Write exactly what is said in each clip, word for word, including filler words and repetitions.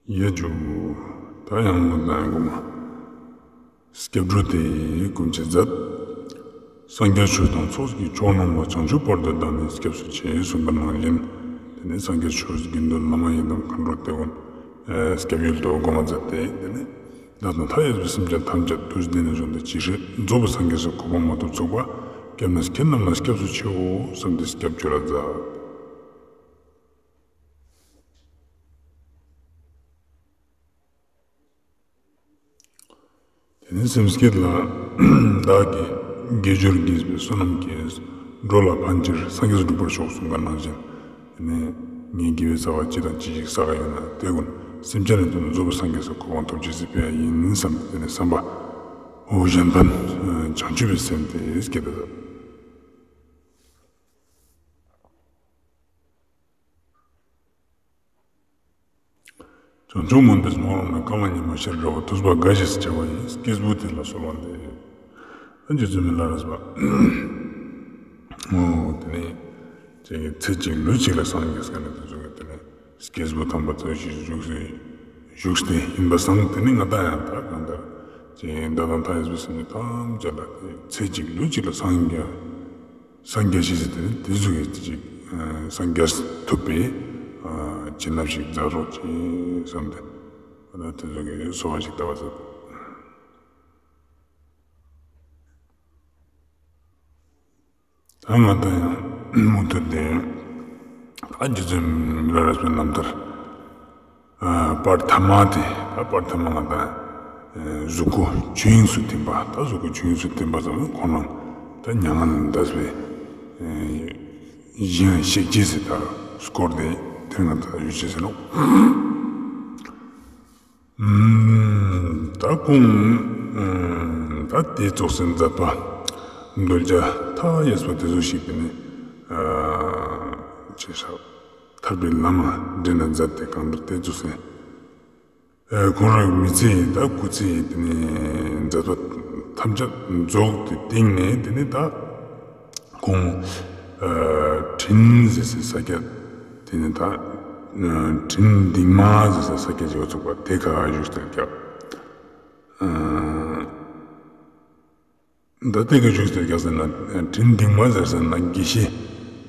ཡ་ཇུ། ད་ཡང་མོ་དང་གོ་མ། སྐྱབས་འགྲོ་དེ་སྐུ་མཆེད་མཛད། སངས་རྒྱས་ཆོས་དང་ཚོགས་ཀྱི་མཆོག་རྣམས་ལ། བྱང་ཆུབ་བར་དུ་བདག་ནི་སྐྱབས་སུ་མཆི་གསུངས་པ་ནང་བཞིན། དེ་ནས་སངས་རྒྱས་ཆོས་དགེ་འདུན་བླ་མ་ཡི་དམ་མཁའ་འགྲོ་དེ་ཀུན་སྐྱབས་ཡུལ་དུ་གོ་མ་མཛད་དེ། དེ་ནས་བདག་དང་མཐའ་ཡས་པའི་སེམས་ཅན་ཐམས་ཅད་དུས་འདི་ནས་བཟུང་སྟེ་ཇི་སྲིད་རྫོགས་པའི་སངས་རྒྱས་སུ་གོ་འཕང་མ་ཐོབ་ཚུགས་པ། སྐྱབས་གནས་ཁྱེད་རྣམས་ལ་སྐྱབས་སུ་མཆིའོ་བསམས་ཏེ་སྐྱབས་བཅོལ་ལ་མཛད། དེ་ནས་སེམས་བསྐྱེད་ལ། བདག་གིས་དགེ་སྦྱོར་བགྱིས་པའི་བསོད་ནམས་ཀྱིས། འགྲོ་ལ་ཕན་ཕྱིར་སངས་རྒྱས་འགྲུབ་པར་ཤོག་གསུངས་པ་ནང་བཞིན། དེ་ནས་ངའི་དགེ་བའི་རྩ་བ་ཅི་དང་ཅི་ཞིག་བསགས་ཡོད་ན་དེ་ཀུན་སེམས་ཅན་རྣམས་རྫོགས་པའི་སངས་རྒྱས་སུ་གོ་འཕང་ཐོབ་ཅེས་སི་ཕིའ་ཡིན་བསམ་སྟེ་དེ་ནས་བསམ་པ་འོ་གཞན་ཕན་བྱང་ཆུབ་པའི་སེམས་དེ་བསྐྱེད་དོ། བྱང་ཆུབ་སྨོན་པའི་སྨོན་ལམ་ནི། སྐར་མ་ཉི་མ་ཤར་འདྲ་བ། ཐུབ་པ་དགའ་ཞེས་བྱ་བ་ཡི། སྐྱེས་བུ་དེ་ལ་གསོལ་བ་འདེབས། ད་རྗེ་བཙུན་མི་ལ་རས་པ། འོ་དེ་ནས་ཅིག་ཚེ་གཅིག་ལུས་གཅིག་ལ་སངས་རྒྱས་ཀ་ནས་དེ་ཚོ་གི་དེ་ནས་སྐྱེས་བུ་དམ་པ་ཚོ་ཞིག་བཞུགས་སེ་བཞུགས་ཏེ་ཡིན་པ་སང་དེ་ནས་ང་ད་ཡང་ད་གང་ལྟར་ཅིག་བདག་དང་མཐའ་ཡས་པའི་སེམས་ཅན་ཐམས་ཅད་ལ་དེ་ཚེ་གཅིག་ལུས་གཅིག་ལ་སངས་རྒྱས། སངས་རྒྱས་ཤིག་ཟེར་ཏེ་དེ་ཟུག་གི་ཅིག་སངས་རྒྱས་ཐུབ་པའི་བྱིན་རླབས་ཤིག་མཛད་རོགས་ཅེས་བསམ་སྟེ་ཨ་ནི་དེ་ཟུག་གི་གསོལ་བ་ཞིག་བཏབ་པ་ཟེར། ད་ང་ད་ཡང་མུ་མཐུད་དེ་ད་རྗེ་བཙུན་མི་ལ་རས་པའི་རྣམ་ཐར། ཨ་པར་ཐ་མ་དེ་ད་པར་ཐ་མ་ང་ད་ཨ་གཟུགས་སྐུ་ཆོས་དབྱིངས་སུ་ཐིམ་པ། ད་གཟུགས་སྐུ་ཆོས་དབྱིངས་སུ་ཐིམ་པ་ཙམ་ཁོང་རང་ད་མྱ་ངན་ལས་འདས་པའི་ཨ་ཞིང་གཤེགས་ཅེས་སི་ད་སྐོར་དེ་དེ་ང་ད་ཡོད་ཅེས་ཟེར་ནོག། ཨུམ། ད་ཁོང་ཨུམ་ད་དེ་ཙོགས་སེ་མཛད་པ་གདུལ་བྱ་མཐའ་ཡས་པ་དེ་ཚོ་ཞིག་དེ་ནི་ཨ་ཅེས་ས། ཐར་པའི་ལམ་འདྲེན་ན་མཛད་དེ་གང་ལྟར་དེ་ཙོགས་སེ། ཨ་ཁོང་རང་མི་ཚེའི་ད་སྐུ་ཚེའི་དེ་ནས་མཛད་པ་ཐམས་ཅད་རྫོགས་ཏེ་སྟིང་ནས་དེ་ནས་ད་ཁོང་ཨ་དྲིན་ཟེར་སའི་ས་ཆ་དེ་ནས་ད་ཨ་དྲིན་སྡིངས་མ་ཟེར་སའི་ས་ཆ་ཞིག་ཡོད་ཚུགས་པ་དེ་ཀ་བཞུགས་ཏེ་ཀྱག། ཨ་ད་དེ་ཀ་བཞུགས་ཏེ་ཀྱག་ཟེར་ན་དྲིན་སྡིངས་མ་ཟེར་ས་ན་དགེ་བཤེས་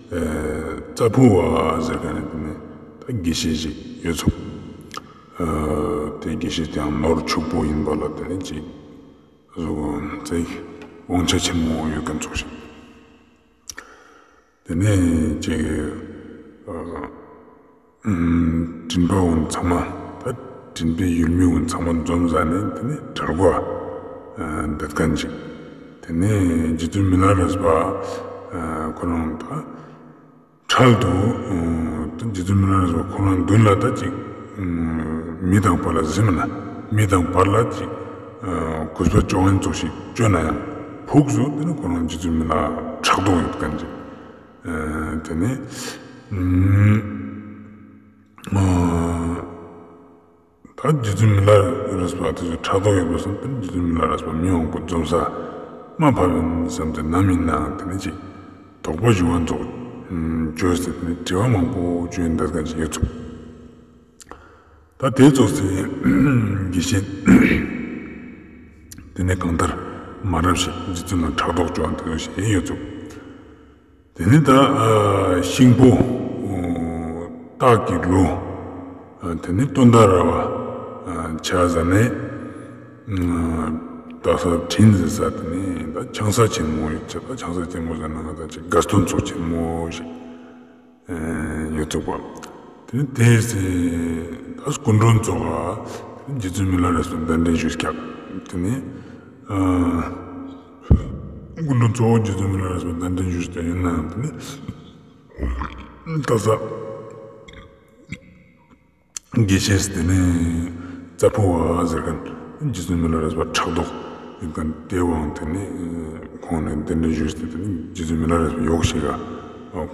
ཨ་རྩ་ཕུ་བ་ཟེར་མཁན་ནི་དེ་ནི་ད་དགེ་བཤེས་ཤིག་ཡོད་ཚུགས། ཨ་དེ་དགེ་བཤེས་དེའང་ནོར་ཕྱུག་པོ་ཡིན་པ་ལ་དེ་ནི་ཅིག་ཙིག་དབང་ཆ་ཆེན་མོ་ཡོད་མཁན་ཙོགས་ཤིག། དེ་ནས་ཅིག་ཨ་ཨུམ་དྲིན་པ་འོན་ཚང་མ་ད་དྲིན་པའི་ཡུལ་མི་འོན་ཚང་མ་འཛོམས་ཟ་ནས་དེ་ནས་གྲལ་གོ་ཨ་འདེད་མཁན་ཅིག། དེ་ནས་རྗེ་བཙུན་མི་ལ་རས་པ་ཨ་ཁོ་རང་ད་གྲལ་དུ་ཨ་ད་རྗེ་བཙུན་མི་ལ་རས་པ་ཁོ་རང་མདུན་ལ་ད་ཅིག་ཨུམ་མི་དང་བར་ལ་གཟིམ་ན་མི་དང་བར་ལ་ཅིག་ཨ་གུས་པ་ཅོ་མཁན་ཙོགས་ཤིག་ཅོ་ན་ཡང་ཕུགས་སུ་དེ་ནས་ཁོ་རང་རྗེ་བཙུན་མི་ལ་ཕྲག་དོག་ཡོད་མཁན་ཅིག། ཨ་དེ་ནས་ཨ་ད་རྗེ་བཙུན་མི་ལ་རས་པ་དེ་ཚོ་ཕྲག་དོག་ཡོད་པ་སང་དེ་ནས་རྗེ་བཙུན་མི་ལ་རས་པ་མི་མང་པོ་འཛོམས་ས་མ་ཕབ་ཡིན་བསམ་སྟེ་ནམ་ཡིན་ནའང་དེ་ནས་ཅིག་དོགས་པ་ཞུ་བ་ཙོགས་ཅོས་ཏེ་དེ་ནས་དྲི་བ་མང་པོ་ཅོ་ཡིན་འདེད་མཁན་ཅིག་ཡོད་ཚུགས། ད་དེ་ཙོགས་སེ་དགེ་བཤེས་དེ་ནས་གང་ལྟར་མ་རབས་ཤིག་རྗེ་བཙུན་ལ་ཕྲག་དོག་ཅོ་བ་དེ་ཚོ་ཞིག་ཡོད་ཚུགས། དེ་ནས་ད་ཨ་ཤིང་ཕོ་ཨ་སྟག་གི་ལུ་ཨ་དེ་ནས་སྟོན་ཟླ་ར་བ་ཨ་ཆ་ཟ་ནས་ཨ་ད་ས་དྲིན་ཟེར་ས་དེ་ནས་ད་ཆང་ས་ཆེན་མོ་ཡོད་ཚུགས། ད་ཆང་ས་ཆེན་མོ་ཟེར་ན་ང་ད་ཅིག་དགའ་སྟོན་ཚོགས་ཆེན་མོ་ཞིག་ཨ་ཡོད་ཚུགས་པ། དེ་ནས་དེའི་ཚེ་ད་སྐུ་མགྲོན་ཚོགས་ཨ་རྗེ་བཙུན་མི་ལ་རས་པ་གདན་འདྲེན་ཞུས་ཀྱག། དེ་ནས་ཨ་སྐུ་མགྲོན་ཚོགས་རྗེ་བཙུན་མི་ལ་རས་པ་གདན་འདྲེན་ཞུས་ཏེ་ཡིན་ནའང་དེ་ནས་ད་ས་དགེ་བཤེས་དེ་ནས་རྩ་ཕུ་བ་ཟེར་མཁན་རྗེ་བཙུན་མི་ལ་རས་པ་ཕྲག་དོག་ཡོད་མཁན་དེ་བའང་དེ་ནས་ཁོང་ནས་གདན་འདྲེན་ཞུས་ཏེ་དེ་ནས་རྗེ་བཙུན་མི་ལ་རས་པ་ཡོག་ཤིག་ག་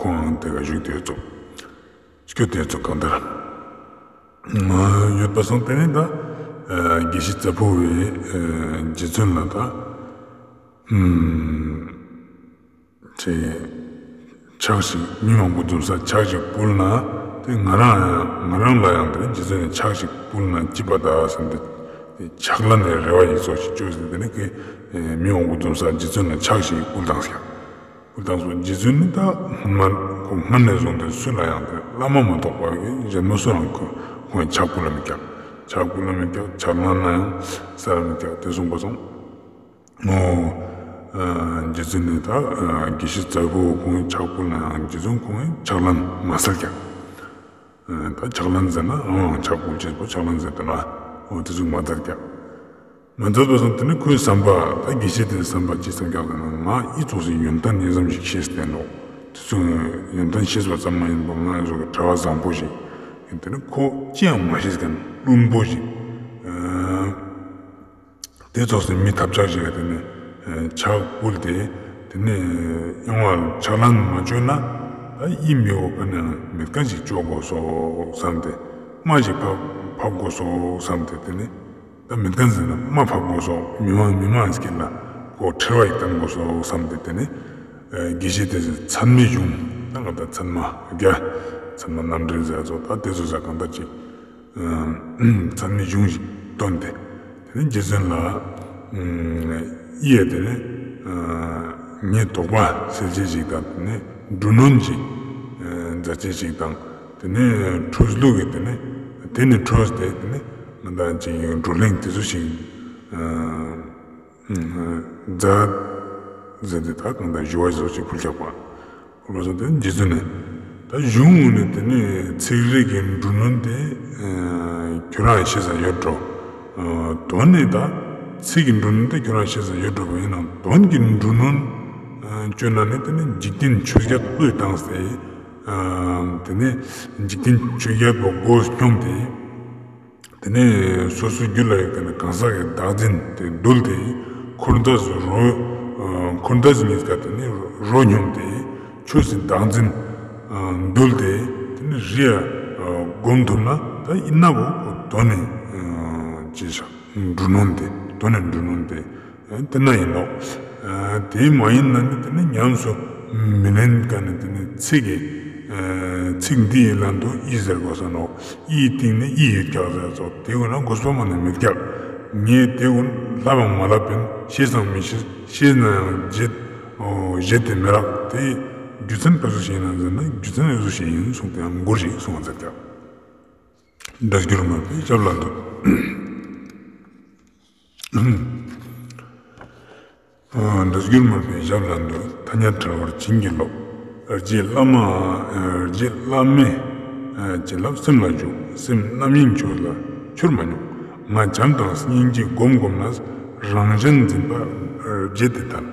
ཁོང་ཨང་དེ་ག་བཞུགས་ཏེ་ཡོད་ཚུགས། སྐྱོད་དེ་ཚོ་གང་ལྟར་ཡོད་པ་སང་དེ་ནས་ད་དགེ་བཤེས་རྩ་ཕུ་བའི་རྗེ་བཙུན་ལ་ད་ཨུམ་ཅེས་ཕྱག་ཞིག་མི་མང་པོ་འཛོམས་ས་ཕྱག་ཞིག་ཕུལ་ན་ དེ་ང་རང་ཡང་ང་རང་ལ་ཡང་དེ་རྗེ་བཙུན་ནས་ཕྱག་ཞིག་ཕུལ་ན་ཅི་བ་ད་བསམ་སྟེ་ཕྱག་ལན་ནས་རེ་བ་ཡིན་སོགས་ཤིག་བཅོས་ཏེ་དེ་ནས་ཀྱི་མི་དབང་པོ་འཛོམས་ས་རྗེ་བཙུན་ལ་ཕྱག་ཞིག་ཕུལ་བཏང་ཀྱག་ཕུལ་བཏང་སོང་། རྗེ་བཙུན་ནི་ད་སྔོན་མ་ཁོ་སྔར་ནས་བཟུང་སྟེ་སུ་ལ་ཡང་དེ་བླ་མ་མ་གཏོགས་པ་གཞན་མ་སུ་རང་ཁོ་ཁོང་ཕྱག་ཕུལ་ལ་མི་ཀྱག་ཕྱག་ཕུལ་ལ་མི་ཀྱག་ཕྱག་ལན་ན་ཡང་ས་ལ་མི་ཀྱག་དེ་གསུངས་པ་སོང་། ཨོ། རྗེ་བཙུན་ནི་ད་དགེ་བཤེས་ཛ་བོ་ཁོང་ཕྱག་ཕུལ་ན་ཡང་རྗེ་བཙུན་ཁོང་ཕྱག་ལན་མ་སལ་ཀྱག་ད་ཕྱག་ལན་ཟེར་ན་ཨང་ཕྱག་ཕུལ་ཅེས་པོ་ཕྱག་ལན་ཟེར་དུ་ན་འོ་དེ་ཟུག་མ་མཛད་ཀྱག་མ་མཛད་པ་སོང་དེ་ནི་ཁོའི་བསམ་པ་ད་དགེ་བཤེས་དེའི་བསམ་པ་ཅི་བསམ་ཀྱག་ཟེར་ན་ང་ཨི་ཙོགས་སི་ཡོན་ཏན་ཨི་ཙམ་ཞིག་ཤེས་ཏེ་ནོག་དེ་ཚོ་ཡོན་ཏན་ཤེས་པ་ཙམ་མ་ཡིན་པ་ང་ཨི་ཙོགས་ཀྱི་གྲྭ་པ་བཟང་པོ་ཞིག་ཡིན་དེ་ནི་ཁོ་ཅི་ཡང་མ་ཤེས་མཁན་བླུན་པོ་ཞིག་དེ་ཙོགས་སི་མི་ཐབས་ཆག་ཞིག་ག་དེ་ནི་ཕྱག་ཕུལ་ཏེ་དེ་ནི་ཡོང་བ་ཕྱག་ལན་མ་བཅོས་ན་ད་ཨི་མི་འོ་ཀ་ནས་མེད་མཁན་ཞིག་བཅོ་དགོས་སོགས་བསམ་སྟེ་རྨ་ཞིག་ཕབ་ཕབ་དགོས་སོགས་བསམ་སྟེ་དེ་ནི་ད་མེད་མཁན་ཟེར་ན་རྨ་ཕབ་དགོས་སོགས་མི་མང་མི་མང་སྐད་ལ་ཁོ་ཁྲེལ་བ་ཞིག་བཏང་དགོས་སོགས་བསམ་སྟེ་དེ་ནི་དགེ་བཤེས་དེ་ཚོས་མཚན་མེད་གཞུང་ད་ང་ད་མཚན་མ་རྒྱ་མཚན་མ་རྣམ་འདྲེན་ཟེར་ཚོ་ད་དེ་ཚོ་ཟ་གང་ལྟར་ཅིག་མཚན་མེད་གཞུང་ཞིག་བཏོན་ཏེ་དེ་ནས་རྗེ་བཙུན་ལ་ཨི་ཡ་དེ་ནས་ངའི་དོགས་པ་སེལ་ཅེས་ཞིག་དང་དེ་ནས་འབྲུ་གནོན་ཅིག་མཛད་ཅེས་ཞིག་དང་དེ་ནས་ཁྲོས་ལུགས་ཀྱི་དེ་ནས་དེ་ནས་ཁྲོས་ཏེ་དེ་ནས་ང་དང་ཅིག་བགྲོ་གླེང་དེ་ཚོ་ཞིག་མཛད་ཟེར་ཏེ་ད་གང་ལྟར་ཞུ་བ་ཞིག་ཕུལ་ཀྱག་པ། ཁོ་ལ་སོང་དེ་རྗེ་བཙུན་ནས་ད་གཞུང་ངོས་ནས་དེ་ནས་ཚིག་རིས་ཀྱི་འབྲུ་གནོན་དེ་ཁྱོད་རང་ཤེས་ས་ཡོད་འགྲོ། དོན་ནི་ད་ཚིག་གི་འབྲུ་གནོན་དེ་ཁྱོད་རང་ཤེས་ས་ཡོད་འགྲོ་བ་ཡིན་ནའང་དོན་གྱི་འབྲུ་གནོན་བཅོས་ན་ནི་དེ་ནི་འཇིག་རྟེན་ཆོས་བརྒྱད་བློས་བཏང་སྟེ་དེ་ནི་འཇིག་རྟེན་ཆོས་བརྒྱད་པོ་སྒོ་སྙོམས་ཏེ། དེ་ནས་སོ་སོའི་རྒྱུད་ལ་ཡོད་མཁན་གང་ཟག་གི་བདག་འཛིན་དེ་འདུལ་ཏེ། འཁོར་འདས་རོ། འཁོར་འདས་གཉིས་ཀ་དེ་ནས་རོ་སྙོམས་ཏེ། ཆོས་སི་བདག་འཛིན་འདུལ་ཏེ། དེ་ནས་རི་ཡ་སྒོམ་ཐུབ་ན་ད་ཡིན་ན་བོ་དོན་ནི་ཅི་ཤག་འབྲུ་གནོན་ཏེ་དོན་ནི་འབྲུ་གནོན་ཏེ། དེ་ན་ཡིན་ནོག་དེ་མ་ཡིན་ན་ནི་དེ་ནི་ཉམས་སུ་མི་ལེན་མཁན་ནི་དེ་ནི་ཚིག་གི་ཚིག་འདིའི་ལན་དུ་ཨི་ཟེར་དགོས་ས་ནོག་ཨིའི་སྟེང་ནས་ཨི་ཡོད་ཀྱག་ཟེར་ཙོགས་དེ་འོ་ན་དགོས་པ་མ་ནི་མེད་ཀྱག་ངས་དེ་འོ་ལབ་བ་མ་ལབ་པིན་ཤེས་སང་མི་ཤེས་ཤེས་ན་ཡང་བརྗེད་བརྗེད་དེ་མི་རག་དེ་རྒྱུ་མཚན་ག་ཟུག་ཞིག་ཡིན་ན་ཟེར་ན་རྒྱུ་མཚན་ཨི་ཟུག་ཞིག་ཡིན་གསུངས་ཏེ་ཡང་མགུར་ཞིག་གསུངས་པ་མཛད་ཀྱག་སྒྲ་སྒྱུར་མར་པའི་ཞབས་ལ་འདུད། སྒྲ་སྒྱུར་མར་པའི་ཞབས་ལ་འདུད། ཐ་སྙད་བྲལ་བར་བྱིན་གྱིས་རློབས། རྗེ་བླ་མ། རྗེ་བླ་མས། བྱིན་རླབས་སེམས་ལ་བྱུང་། སེམས་རྣམ་གཡེང་ཆོས་ལ་འཆོར་མ་མྱོང་། ང་བྱམས་དང་སྙིང་རྗེ་སྒོམ་སྒོམ་ནས། རང་གཞན་འཛིན་པ་བརྗེད་དེ་ཐལ།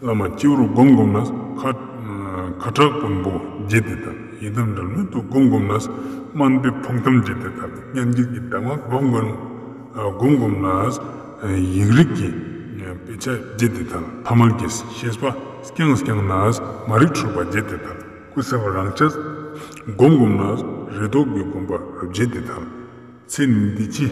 བླ་མ་སྤྱི་བོར་སྒོམ་སྒོམ་ནས། ཁ་ཁ་དྲག་དཔོན་པོ་བརྗེད་དེ་ཐལ། ཡི་དམ་འབྲལ་མེད་དུ་སྒོམ་སྒོམ་ནས། དམན་པའི་ཕོངས་གཏམ་བརྗེད་དེ་ཐལ། སྙན་འཇེབས་ཀྱི་གདམས་ངག་སྒོམ་སྒོམ་སྒོམ་སྒོམ་ནས། ཡིག་རིགས་ཀྱི་དཔེ་ཆ་བརྗེད་དེ་ཐལ། ཐ་མལ་གྱི་ཤེས་པ་བསྐྱངས་བསྐྱངས་ནས། མ་རིག་འཁྲུལ་པ་བརྗེད་དེ་ཐལ། སྐུ་གསལ་བ་རང་ཆས་སྒོམ་སྒོམ་ནས། རེ་དོགས་ཀྱི་སྒོམ་པ་བརྗེད་དེ་ཐལ། ཚེ་འདི་ཕྱི།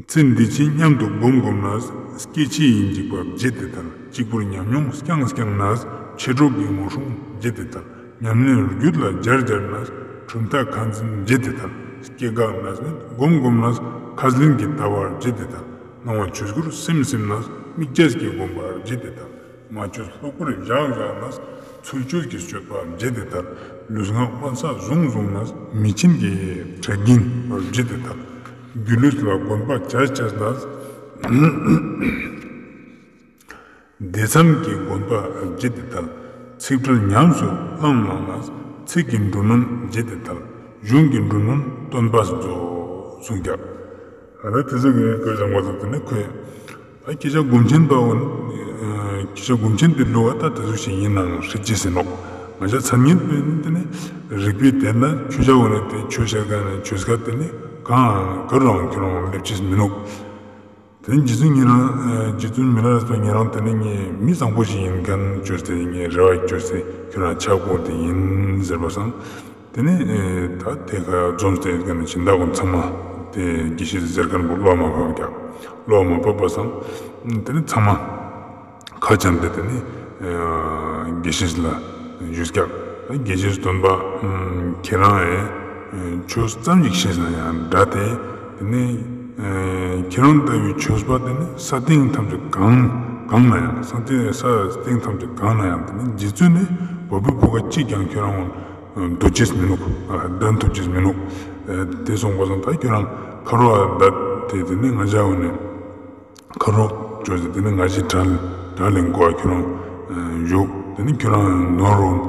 ཚེ་འདི་ཕྱི་མཉམ་དུ་སྒོམ་སྒོམ་ནས། སྐྱེ་འཆི་ཡི་འཇིགས་པ་བརྗེད་དེ་ཐལ། གཅིག་པུར་ཉམས་མྱོང་བསྐྱངས་བསྐྱངས་ནས། མཆེད་གྲོགས་ཀྱི་ངོ་སྲུང་བརྗེད་དེ་ཐལ། ཉམས་ལེན་རྒྱུད་ལ་སྦྱར་སྦྱར་ནས། གྲུབ་མཐའ་ཁ་འཛིན་བརྗེད་དེ་ཐལ། སྐྱེ་འགག་གནས་མེད་སྒོམ་སྒོམ་ནས། ཁས་ལེན་གྱི་ལྟ་བ་བརྗེད་དེ་ཐལ། སྣང་བ་ཆོས་སྐུར་སིམ་སིམ་ནས། དམིགས་བཅས་ཀྱི་སྒོམ་པ་བརྗེད་དེ་ཐལ། མ་བཅོས་ལྷུག་པོར་བཞག་བཞག་ནས། ཚུལ་འཆོས་ཀྱི་སྤྱོད་པ་བརྗེད་དེ་ཐལ། ལུས་ངག་དབེན་ས་བཟུང་བཟུང་ནས། མི་ཆེན་གྱི་ཁྲེལ་གྱིན་བརྗེད་དེ་ཐལ། སྒྱུ་ལུས་ལ་དགོངས་པ་བྱས་བྱས་ནས། སྡེ་ཚན་གྱི་དགོངས་པ་བརྗེད་དེ་ཐལ། ཚིག་འགྲེལ་ཉམས་སུ་བླངས་བླངས་ནས། ཚིག་གི་འབྲུ་གནོན་བརྗེད་དེ་ཐལ། གཞུང་གི་འབྲུ་གནོན་སྟོན་པ་མཛོད་གསུངས་ཀྱག་ད་དེ་ཚོ་གི་བཀའ་བཟང་པོ་ཚོ་དེ་ནི་ཁོས། ད་སྐྱེ་ཆ་སྒོམ་ཆེན་པ་འོ། སྐྱེ་ཆ་སྒོམ་ཆེན་དེ་ལུགས་ད་དེ་ཚོ་ཞིག་ཡིན་ནའང་ཧྲིལ་ཅི་ཟེར་ནོག་ང་ཅག་མཚན་ཉིད་པའི་ནི་དེ་ནི་རིག་པའི་དེ་ན་ཆོས་ཆ་འོ་ནི་དེ་ཆོས་ཆ་ག་ནི་ཆོས་ཀ་དེ་ནི་གང་ག་རུའང་ཁྱོད་རང་སླེབས་ཅི་མི་ནུག་དེ་ནི་རྗེ་བཙུན་ཉེ་རང་རྗེ་བཙུན་མི་ལ་རས་པ་ཉེ་རང་དེ་ནི་ངའི་མི་བཟང་པོ་ཞིག་ཡིན་མཁན་བཅོས་ཏེ་ངའི་རེ་བ་བཅོས་ཏེ་ཁྱོད་རང་ཕྱག་བོར་ཏེ་ཡིན་ཟེར་བ་སང་། དེ་ནས་ད་དེ་ཁ་འཛོམས་ཏེ་ཡོད་མཁན་སྦྱིན་བདག་ཀུན་ཚང་མ་དེ་དགེ་བཤེས་ཟེར་མཁན་པོ་བློ་མ་བབས་ཀྱག་བློ་མ་བབས་པ་སང་དེ་ནས་ཚང་མ་ཁ་འཆམ་སྟེ་དེ་ནས་དགེ་བཤེས་ལ་ ཞུས་ཀྱག། དགེ་བཤེས་སྟོན་པ་ཁྱེད་རང་ཨེ་ཆོས་ཙམ་ཞིག་ཤེས་ན་ཡང་འདྲ་སྟེ། དེ་ནས་ཁྱེད་རང་ལྟ་བུའི་ཆོས་པ་དེ་ནི་ས་སྟེང་ཐམས་ཅད་གང་གང་ན་ཡང་ས་སྟེང་ས་སྟེང་ཐམས་ཅད་གང་ན་ཡང་དེ་ནི་རྗེ་བཙུན་ནི་བོད་པའི་ཕོ་ཁ་གཅིག་ཀྱང་ཁྱོད་རང་འདུ་ཅེས་མི་ནུག། ལྡན་ཐུབ་ཅེས་མི་ནུག། དེ་སོང་པ་སང་ད་ཁྱོད་རང་ཁ་རོག་ད་དེ་དེ་ནི་ང་ཞ་འོ་ནས། ཁ་རོག་ཅོས་ཏེ་དེ་ནི་ང་ཞའི་གྲལ་གྲལ་ལས་འགོ་ཁྱོད་རང་བཞུགས། དེ་ནི་ཁྱོད་རང་ནོར་རུང་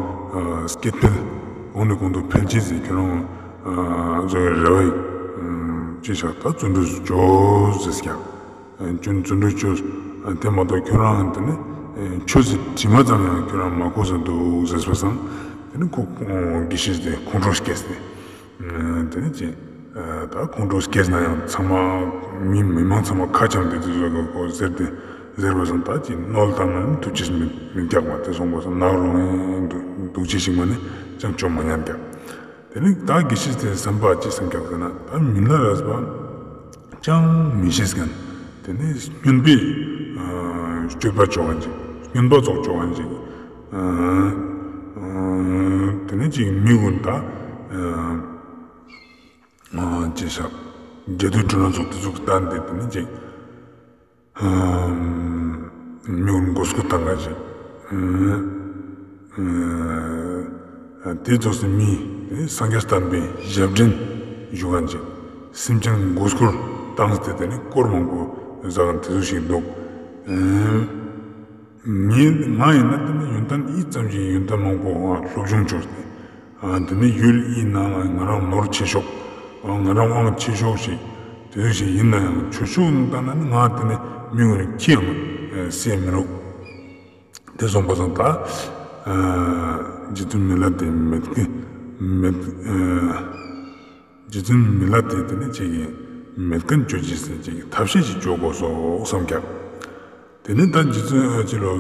སྐྱེད་འཕེལ་གོང་ནས་གོང་དུ་འཕེལ་ཅེས་ཟེར་ཁྱོད་རང་བཟོ་བའི་རེ་བ་ཡིན། ཅི་ཞག་ད་བརྩོན་འགྲུས་ཅོས་ཟེར་ཀྱག། ཅུན་བརྩོན་འགྲུས་ཅོས། དེ་མ་གཏོགས་ཁྱོད་རང་དེ་ནི་ཆོས་སི་དྲི་མ་ཙམ་ཡང་ཁྱོད་རང་མ་གོ་ས་འདུག་ཟེར་བ་སང་། དེ་ནི་ཁོ་དགེ་བཤེས་དེ་ཁོང་ཁྲོ་སྐྱེས་ཏེ། དེ་ནས་ཅི། ད་ཁོང་ཁྲོ་སྐྱེས་ན་ཡང་ཚང་མ་མི་མི་མང་ཚང་མ་ཁ་འཆམ་སྟེ་དེ་ཚོ་གི་ཁོ་ཟེར་ཏེ་ཟེར་བ་སང་ད་ཅི་གནོད་བཏང་ན་ཐུབ་ཅེས་མི་མི་རྒྱག་པ་དེ་སོང་པ་སང་ནག་རུང་ཡང་འདུག་ཅེས་ཤིག་མ་ནི་ཅང་ཅོ་མ་ཉན་རྒྱག། དེ་ནས་ད་དགེ་བཤེས་དེ་བསམ་པ་ཅི་བསམ་རྒྱག་ཟེར་ན་ད་མི་ལ་རས་པ་ཅང་མི་ཤེས་མཁན་དེ་ནས་སྨྱོན་པའི་སྤྱོད་པ་ཅོ་མཁན་ཅིག་སྨྱོན་པ་ཙོགས་ཅོ་མཁན་ཅིག། དེ་ནས་ཅིག་མི་ཀུན་ད་ཅི་ཞག་རྒྱ་དུ་གྲུ་ན་ཚོགས་དེ་ཚོགས་བསྟན་ཏེ་དེ་ནས་ཅིག་མི་ཀུན་མགོ་སྐོར་བཏང་ག་ཅིག། དེ་ཚོགས་སུ་མི་དེ་སངས་རྒྱས་བསྟན་པའི་ཞབས་འདྲེན་ཞུ་མཁན་ཅིག་སེམས་ཅན་མགོ་སྐོར་བཏང་སྟེ་དེ་ནས་དཀོར་མང་པོ་ཟ་མཁན་དེ་ཚོ་ཞིག་འདུག། ངས་ང་ཡིན་ན་དེ་ནི་ཡོན་ཏན་ཨི་ཙམ་ཞིག་ཡོན་ཏན་མང་པོ་སློབ་སྦྱོང་བྱོས་ཏེ། དེ་ནི་ཡུལ་ཨི་ནང་ལ་ང་རང་ནོར་ཆེ་ཤོས། ང་རང་དབང་ཆེ་ཤོས་ཤིག་དེ་ཚོ་ཞིག་ཡིན་ན་ཡང་ཆོས་ཕྱོགས་ནས་བལྟས་ན་ནི་ང་དེ་ནི་མི་ངོ་ནས་ཁྱི་ཡང་བསད་མི་རུང་། དེ་སོང་པ་སང་ད་རྗེ་བཙུན་མི་ལ་དེ་མེད་ཀི་མེད། རྗེ་བཙུན་མི་ལ་དེ་དེ་ནི་ཅིག་གི་མེད་མཁན་ཅོ་ཅེས་ཟེར་ཅིག་གི་ཐབས་ཤེས་ཅིག་ཅོ་དགོས་སོ་བསམ་ཀྱག། དེ་ནས་ད་རྗེ་བཙུན་ཨ་ཅི་ལོ་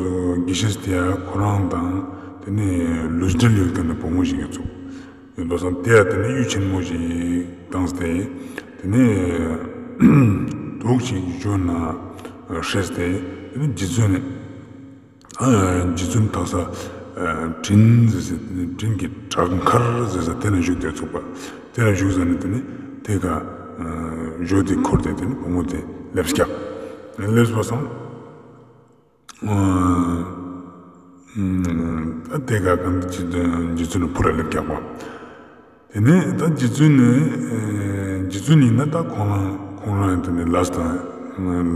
དགེ་བཤེས་དེ་ཡ་ཁོ་རང་དང་དེ་ནས་ལུས་འབྲེལ་ཡོད་མཁན་ནི་བུ་མོ་ཞིག་གི་ཚུགས་ཡོད་པ་སང་དེ་ཡ་དེ་ནས་གཡུ་ཆེན་མོ་ཞིག་བཏང་སྟེ་དེ་ནས་དུག་ཅིག་བཞོ་ན་ཧྲེས་ཏེ་དེ་ནས་རྗེ་བཙུན་ནི་རྗེ་བཙུན་དག་ས་དྲིན་ཟེར་ཟེར་དེ་ནས་དྲིན་གྱི་བྲག་མཁར་ཟེར་ཟེར་དེ་ན་བཞུགས་ཏེ་ཚུགས་པ། དེ་ན་བཞུགས་ཟ་ནས་དེ་ནས་དེ་ག་བཞོ་དེ་འཁོར་ཏེ་དེ་ནས་བུ་མོ་དེ་སླེབས་ཀྱག། སླེབས་པ་སང་། ད་དེ་ག་གང་དུ་རྗེ་བཙུན་ནི་ཕུ་ར་སླེབས་ཀྱག་པ། དེ་ནས་ད་རྗེ་བཙུན་ནི་རྗེ་བཙུན་ཡིན་ན་ད་ཁོང་རང་ཁོང་རང་དེ་ནས་ལས་དང་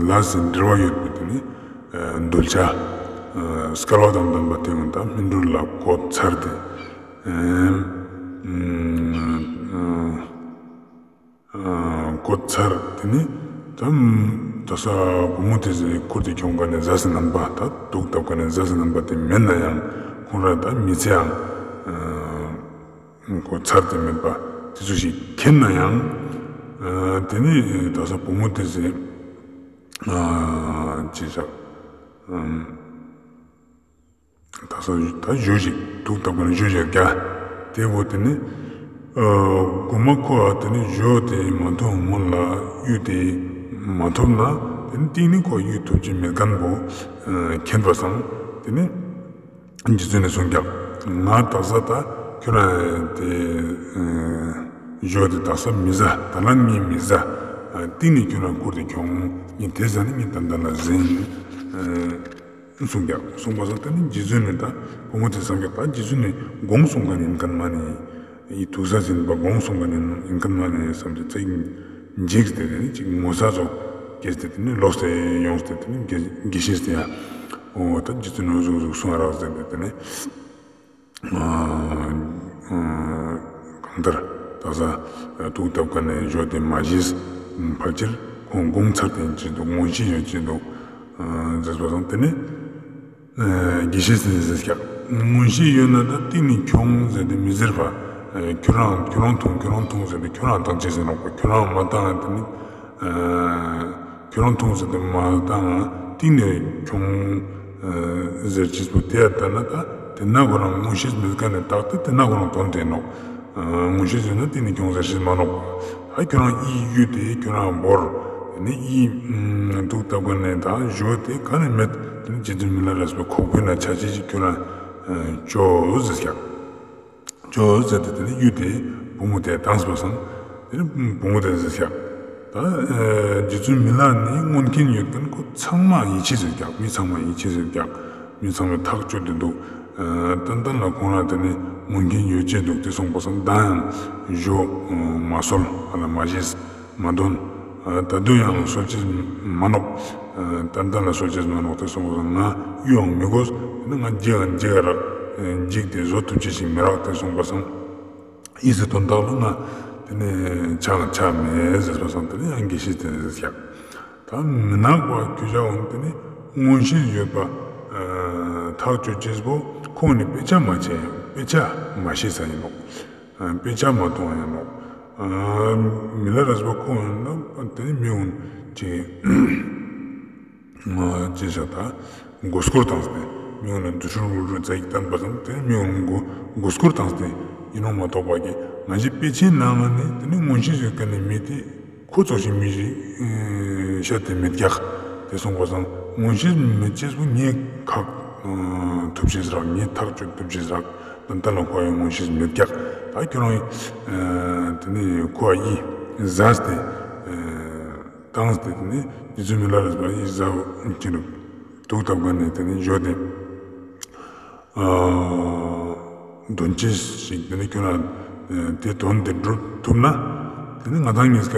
ལས་སི་འབྲེལ་བ་ཡོད་པའི་དེ་ནས་གདུལ་བྱ་སྐལ་བ་དང་ལྡན་པ་དེ་ཡང་ད་སྨིན་གྲོལ་ལ་འགོད་ཚར་ཏེ། འགོད་ཚར། དེ་ནས་ད་ད་ས་བུ་མོ་དེ་ཟེར་ཁུར་ཏེ་ཁྱོང་མཁན་ནི་ཟས་སི་རྣམ་པ་ད་དུག་བཏབ་མཁན་ནི་ཟས་སི་རྣམ་པ་དེ་མེད་ན་ཡང་ཁོང་རང་ད་མི་ཚེའང་འགོད་ཚར་ཏེ་མེད་པ་དེ་ཚོ་ཞིག་མཁྱེན་ན་ཡང་དེ་ནས་ད་ས་བུ་མོ་དེ་ཟེར་ཅི་ཞག་ད་ས་ད་བཞོ་ཞིག་དུག་བཏབ་མཁན་ནི་བཞོ་ཞིག་རྒྱ། དེ་བོ་དེ་ནི་མགོ་མ་ཁོ་དེ་ནི་བཞོ་དེ་མ་ཐོབ་སྔོན་ལ་གཡུ་དེ་མ་ཐོབ་ན་དེ་ནི་གཏིང་ནི་ཁོ་གཡུ་ཐོབ་ཀྱི་མེད་མཁན་བོ་མཁྱེན་པ་སང་དེ་ནི་རྗེ་བཙུན་ནི་གསུངས་ཀྱག། ང་དག་ས་ད་ཁྱོད་རང་དེ་བཞོ་དེ་དག་ས་མི་ཟ། ད་ལན་ངས་མི་ཟ། གཏིང་ནི་ཁྱོད་རང་ཁུར་ཏེ་ཁྱོང་། ངས་དེ་ཟ་ནི་ངས་ད་ལྟ་ལ་ཟིན། གསུངས་ཀྱག། གསུངས་པ་སང་དེ་ནི་རྗེ་བཙུན་ནི་ད་བུ་མོ་དེ་བསམ་ཀྱག། ད་རྗེ་བཙུན་ནི་དགོངས་གསུང་མཁན་ཡིན་མཁན་མ་ནི་ཡི་དུག་ས་ཟིན་པ་དགོངས་གསུང་མཁན་ཡིན་མཁན་མ་ནི་བསམ་སྟེ་ཚིག་འཇིགས་ཏེ་དེ་ནི་ཅིག་ངོ་ཚ་ཚོ་སྐྱེས་ཏེ་དེ་ནི་ལོག་སྟེ་ཡོངས་ཏེ་དེ་ནི་དགེ་དགེ་བཤེས་དེ་ཡ་འོ་ད་རྗེ་བཙུན་ནི་འོ་ཟུག་ཟུག་གསུང་རག་ཟེར་ཏེ་དེ་ནི། གང་ལྟར་དག་ས་དུག་བཏབ་མཁན་ནི་བཞོ་དེ་མ་ཤེས། ཕལ་ཆེར་ཁོང་དགོངས་ཚར་ཏེ་ཅི་འདུག། མངོན་ཤེས་ཡོད་ཅི་འདུག་ཟེར་བ་སང་དེ་ནི་དགེ་བཤེས་དེ་ཟེར་ཀྱག། མངོན་ཤེས་ཡོད་ན་ད་གཏིང་ནི་ཁྱོང་ཟེར་ཏེ་མི་ཟེར་བ། ཁྱོད་རང་ཁྱོད་རང་འཐུང་ཁྱོད་རང་འཐུང་ཟེར་ཏེ་ཁྱོད་རང་བཏང་ཅེས་ཟེར་ནོག་པ། ཁྱོད་རང་མ་བཏང་ན་དེ་ནི། ཁྱོད་རང་འཐུང་ཟེར་ཏེ་མ་བཏང་གཏིང་ནས་ཁྱོང་ཟེར་ཅེས་པོ་དེ་ཡ་ལྟ་ན་ད་དེ་ན་ཁོ་རང་མངོན་ཤེས་མེད་མཁན་ནི་རྟགས་དེ་དེ་ན་ཁོ་རང་དོན་དེ་ནོག། མངོན་ཤེས་ཡོད་ན་གཏིང་ནས་ཁྱོང་ཟེར་ཅེས་མ་ནོག། ད་ཁྱོད་རང་ཨི་གཡུ་དེ་ཁྱོད་རང་བོར། དེ་ནས་ཨི་དུག་བཏབ་མཁན་ནི་ད་བཞོ་དེ་ག་ནས་མེད། དེ་ནས་རྗེ་བཙུན་མི་ལ་རས་པའི་ཁོག་པའི་ནང་ཆ་ཅེས་ཅིག་ཁྱོད་རང་ ཅོ་ཟེར་ཀྱག་ཅོ་ཟེར་ཏེ་དེ་ནི་གཡུ་དེ་བུ་མོ་དེ་བཏངས་པ་སང་དེ་ནི་བུ་མོ་དེ་ཟེར་ཀྱག་ད་རྗེ་བཙུན་མི་ལ་ནི་མངོན་མཁྱེན་ཡོད་མཁན་ཁོ་ཚང་མ་ཡིད་ཆེས་ཡོད་ཀྱག་མི་ཚང་མ་ཡིད་ཆེས་ཡོད་ཀྱག་མི་ཚང་མས་ཐག་གཅོད་དེ་འདུག་ཏན་ཏན་ལ་ཁོང་ལ་དེ་ནི་མངོན་མཁྱེན་ཡོད་ཅེས་འདུག་དེ་སོང་པ་སང་ད་ཡང་ཞོ་མ་གསོལ་ཨ་ལ་མ་བཞེས། མ་འདོན། ད་དུང་ཡང་གསོལ་ཅེས་མ་ནོག་ཏན་ཏན་ལ་གསོལ་ཅེས་མ་ནོག་དེ་སོང་པ་སང་ང་གཡུའང་མི་དགོས། ང་འཇིག་ཡང་འཇིག་ག་རག་འཇིག་སྟེ་བཟོ་ཐུབ་ཅེས་ཤིག་མི་རག་དེ་སོང་པ་སང་ཨི་ཟེར་དོན་དག་ལ་ང་དེ་ནི་ཆགས་ཆགས་མེད་ཟེར་པ་སང་དེ་ནི་ཡང་དགེ་བཤེས་དེ་ཟེར་ཀྱག་ད་མི་ནག་པ་ཁྱོ་ཞའོ་དེ་ནི་མངོན་ཤེས་ཡོད་པ་ཐག་གཅོད་ཅེས་པོ་ཁོང་ནི་དཔེ་ཆ་མ་ཆེ་དཔེ་ཆ་མ་ཤེས་ས་ཡིན་ནོག་དཔེ་ཆ་མ་མཐོང་ཡང་ནོག་མི་ལ་རས་པ་ཁོང་ཡིན་ན་དེ་ནི་མི་འུན་ཅིག་ཅི་ཞག་ད་མགོ་སྐོར་བཏང་སྟེ་མི་འུན་ན་འདུ་ཤུལ་འུ་རུ་ཛ་ཡིག་བཏང་པ་དང་དེ་ནི་མི་འུན་མགོ་མགོ་སྐོར་བཏང་སྟེ་ཡིན་ནོག་མ་གཏོགས་པ་གི་ང་ཞི་དཔེ་ཆའི་ནང་ང་ནི་དེ་ནི་མངོན་ཤེས་ཡོད་མཁན་ནི་མི་དེ་ཁོ་ཙོགས་ཤིག་མི་ཞིག་ཤད་དེ་མེད་ཀྱག་དེ་སོང་པ་སང་མངོན་ཤེས་མེད་ཅེས་པོ་ངས་ཁག་ཐུབ་ཅེས་རག་ངས་ཐག་གཅོད་ཐུབ་ཅེས་རག་ཏན་ཏན་ལ་ཁོ་ཡང་མངོན་ཤེས་མེད་ཀྱག་ད་ཁྱོད་རང་དེ་ནི་ཁོ་ཡི་ཟས་དེ་བཏང་སྟེ་དེ་ནི་རྗེ་བཙུན་མི་ལ་རས་པ་ཡི་ཟ་བོ་ཁྱེད་རུ་དུག་བཏབ་ག་ནས་དེ་ནི་ཞོ་དེ། དོན་ཅི་ཞིག་དེ་ནི་ཁྱོད་རང་དེ་དོན་དེ་སྒྲུབ་ཐུབ་ན་དེ་ནི་ང་དང་ཉིས་ཀ་ད་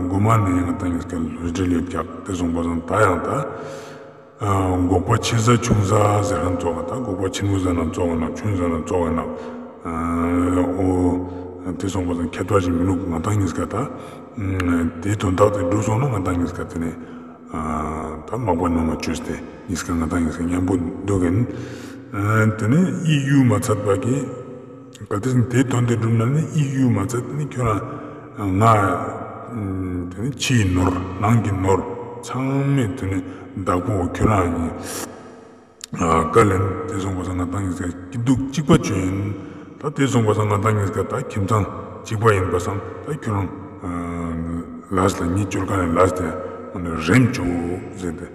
མགོ་མ་ནས་ང་དང་ཉིས་ཀ་ལུས་འབྲེལ་ཡོད་ཀྱག་དེ་སོང་པ་སང་ད་ཡང་ད་འགོག་པ་ཆེ་ས་ཆུང་ས་ཟེར་ཁན་ཙོགས་ད་འགོག་པ་ཆེན་མོ་ཟེར་ན་ཙོགས་ན་ཆུང་ཟེར་ན་ཙོགས་ན་འོ་དེ་སོང་པ་སང་ཁྱད་པར་ཞིག་མི་ནུག་ང་དང་ཉིས་ཀ་ད་དེ་དོན་དག་དེ་སྒྲུབ་སོང་ན་ང་དང་ཉིས་ཀ་དེ་ནི། ད་མག་པ་ནང་ང་བཅོས་ཏེ་ཉིས་ཀ་ང་དང་ཉིས་ཀ་མཉམ་པོ་འདུག་གིན། དེ་ནས་ཨི་ཡུལ་མ་ཚད་པ་གི་གལ་ཏེ་དེ་དོན་དེ་སྒྲུབ་ན་ནི་ཨི་ཡུལ་མ་ཚད་ནི་ཁྱོད་རང་ང་དེ་ནི་ཕྱིའི་ནོར་ནང་གི་ནོར་ཚང་མས་དེ་ནི་བདག་པོ་ཁྱོད་རང་ཡིན། བཀའ་ལན་དེ་སོང་པ་སང་ང་དང་ཉིས་ཀ་སྐྱིད་སྡུག་གཅིག་པ་བྱོན། ད་དེ་སོང་པ་སང་ང་དང་ཉིས་ཀ་ད་ཁྱིམ་ཚང་གཅིག་པ་ཡིན་པ་སང་ད་ཁྱོད་རང་ལས་ལ་ཉིད་བཅོལ་ཁན་ནི་ལས་དེ་རན་བཅུག་ཟེར་ཏེ་